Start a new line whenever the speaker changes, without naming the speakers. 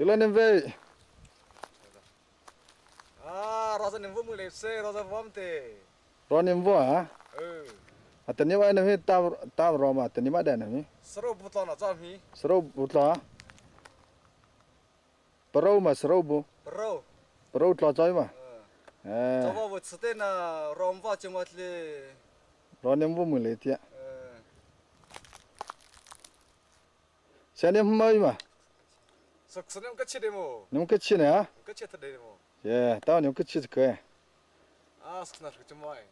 Ila nem ve.
Ah, roza nem vu mu le se roza vom te.
Ro nem vu ha?
Ừ.
A tani wa na hi ta ta ro ma tani ma da na mi.
Saro bu tla na cha mi.
Saro bu tla. Paro ma saro bu.
Paro.
Paro tla chai ma. Eh.
Chawa bu chte na rom wa chema tle.
Ro nem vu mu le tia. Sa nem mai ma.
Sak sanem ka chi de mo.
Nem ka chi ne ha?
Ka chi ta de mo.
Yeah, tao nem ka chi ke.
Ah, sak na chumai.